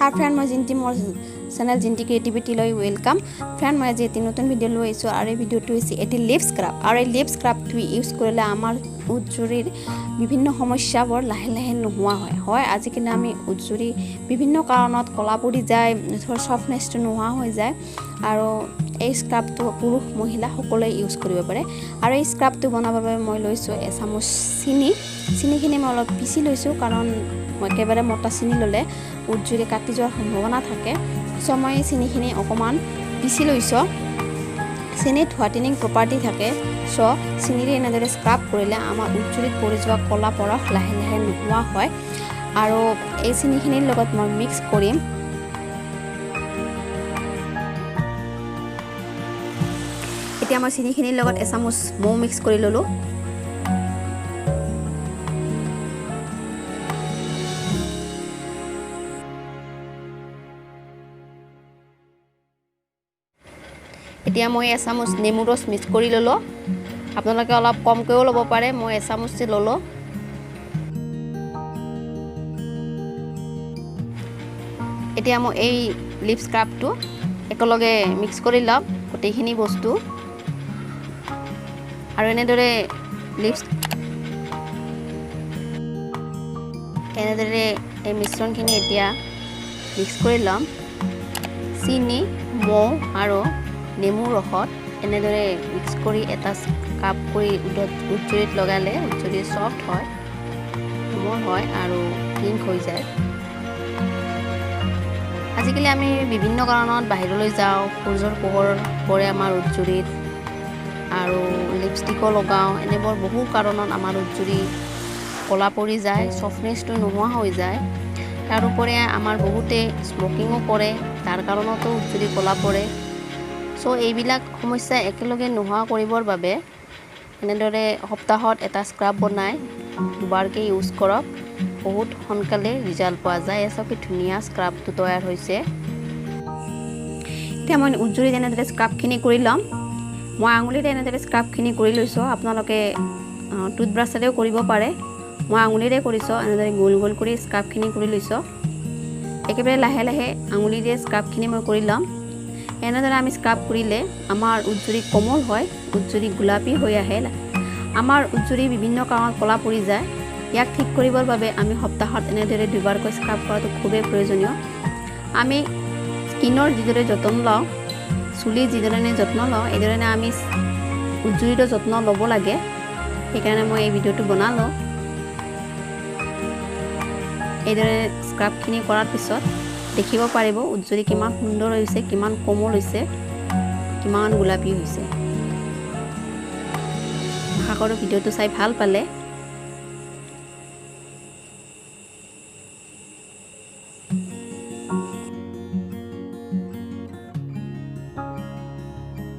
হাই friend, মই জিন্তি, মোৰ channel জিন্তি ক্ৰিয়েটিভিটিলৈ welcome. Friend, মই আজি এটি নতুন ভিডিঅ' লৈ আহিছোঁ আৰু এই ভিডিঅ'টো হৈছে এটি লিপ স্ক্ৰাব। আৰু এই লিপ স্ক্ৰাবটো ইউজ কৰিলে আমাৰ ওঁঠজুৰিৰ বিভিন্ন সমস্যাবোৰ লাহে লাহে নোহোৱা হয়। হয়, আজিকালি আমি ওঁঠজুৰি বিভিন্ন কাৰণত ক'লা পৰি যায়, ধৰ ছফ্টনেছটো নোহোৱা হৈ যায়। আৰু এই স্ক্ৰাবটো পুৰুষ মহিলা সকলোৱে ইউজ কৰিব পাৰে। আৰু এই স্ক্ৰাবটো বনাবৰ বাবে মই লৈছোঁ এচামুচ চেনি। চেনিখিনি মই অলপ পিচি লৈছোঁ, কাৰণ মই একেবাৰে মোটা চেনি ল'লে ওঁঠজুৰি কাটি যোৱাৰ সম্ভাৱনা থাকে। চ' মই চেনিখিনি অকণমান পিচি লৈছোঁ। চেনিত হোৱাইটেনিং প্ৰপাৰ্টি থাকে। চ' চেনিৰে এনেদৰে স্ক্ৰাব কৰিলে আমাৰ ওঁঠজুৰিত পৰি যোৱা ক'লা পৰশ লাহে লাহে নোহোৱা হয়। আৰু এই চেনিখিনিৰ লগত মই মিক্স কৰিম। এতিয়া মই চেনিখিনিৰ লগত এচামুচ মৌ মিক্স কৰি ল'লোঁ। এতিয়া মই এচামুচ নেমু ৰস মিক্স কৰি ল'লোঁ। আপোনালোকে অলপ কমকৈও ল'ব পাৰে, মই এচামুচে ল'লোঁ। এতিয়া মই এই লিপ স্ক্ৰাবটো একেলগে মিক্স কৰি ল'ম গোটেইখিনি বস্তু। আৰু এনেদৰে এই মিশ্ৰণখিনি এতিয়া মিক্স কৰি ল'ম। চেনি, মৌ আৰু নেমু ৰসত এনেদৰে মিক্স কৰি এটা কাপ কৰি ওঁঠজুৰিত লগালে ওঁঠজুৰি ছফ্ট হয়, কোমল হয় আৰু পিংক হৈ যায়। আজিকালি আমি বিভিন্ন কাৰণত বাহিৰলৈ যাওঁ, সূৰ্যৰ পোহৰ পৰে আমাৰ ওঁঠজুৰিত আৰু লিপষ্টিকো লগাওঁ। এনেবোৰ বহু কাৰণত আমাৰ ওঁঠজুৰি ক'লা পৰি যায়, ছফ্টনেছটো নোহোৱা হৈ যায়। তাৰোপৰি আমাৰ বহুতে স্মকিঙো কৰে, তাৰ কাৰণতো ওঁঠজুৰি ক'লা পৰে। চ' এইবিলাক সমস্যা একেলগে নোহোৱা কৰিবৰ বাবে এনেদৰে সপ্তাহত এটা স্ক্ৰাব বনাই দুবাৰকৈ ইউজ কৰক, বহুত সোনকালে ৰিজাল্ট পোৱা যায়। এই চাওক কি ধুনীয়া স্ক্ৰাবটো তৈয়াৰ হৈছে। এতিয়া মই ওঁঠজুৰিত এনেদৰে স্ক্ৰাবখিনি কৰি ল'ম। মই আঙুলিৰে এনেদৰে স্ক্ৰাবখিনি কৰি লৈছোঁ। আপোনালোকে টুথব্ৰাছেৰেও কৰিব পাৰে। মই আঙুলিৰে কৰিছোঁ, এনেদৰে গোল গোল কৰি স্ক্ৰাবখিনি কৰি লৈছোঁ। একেবাৰে লাহে লাহে আঙুলিৰে স্ক্ৰাবখিনি মই কৰি ল'ম। এনেদৰে আমি স্ক্ৰাব কৰিলে আমাৰ ওঁঠজুৰি কোমল হয়, ওঁঠজুৰি গোলাপী হৈ আহে। আমাৰ ওঁঠজুৰি বিভিন্ন কাৰণত ক'লা পৰি যায়, ইয়াক ঠিক কৰিবৰ বাবে আমি সপ্তাহত এনেদৰে দুবাৰকৈ স্ক্ৰাব কৰাটো খুবেই প্ৰয়োজনীয়। আমি স্কিনৰ যিদৰে যতন লওঁ, চুলিৰ যিধৰণে যত্ন লওঁ, এইধৰণে আমি ওঁঠজুৰিৰো যত্ন ল'ব লাগে। সেইকাৰণে মই এই ভিডিঅ'টো বনালোঁ। এইদৰে স্ক্ৰাবখিনি কৰাৰ পিছত দেখিব পাৰিব ওঁঠজুৰি কিমান সুন্দৰ হৈছে, কিমান কোমল হৈছে, কিমান গোলাপী হৈছে। আশা কৰোঁ ভিডিঅ'টো চাই ভাল পালে।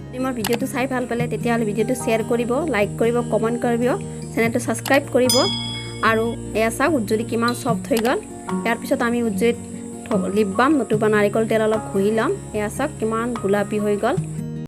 যদি মোৰ ভিডিঅ'টো চাই ভাল পালে তেতিয়াহ'লে ভিডিঅ'টো শ্বেয়াৰ কৰিব, লাইক কৰিব, কমেণ্ট কৰিব, চেনেলটো ছাবস্ক্ৰাইব কৰিব। আৰু এয়া চাওক ওঁঠজুৰি কিমান ছফ্ট হৈ গ'ল। ইয়াৰ পিছত আমি ওঁঠজুৰিত লিপ বাম নতুবা নাৰিকল তেল অলপ ঘঁহি ল'ম। এয়া চাওক কিমান গোলাপী হৈ গ'ল।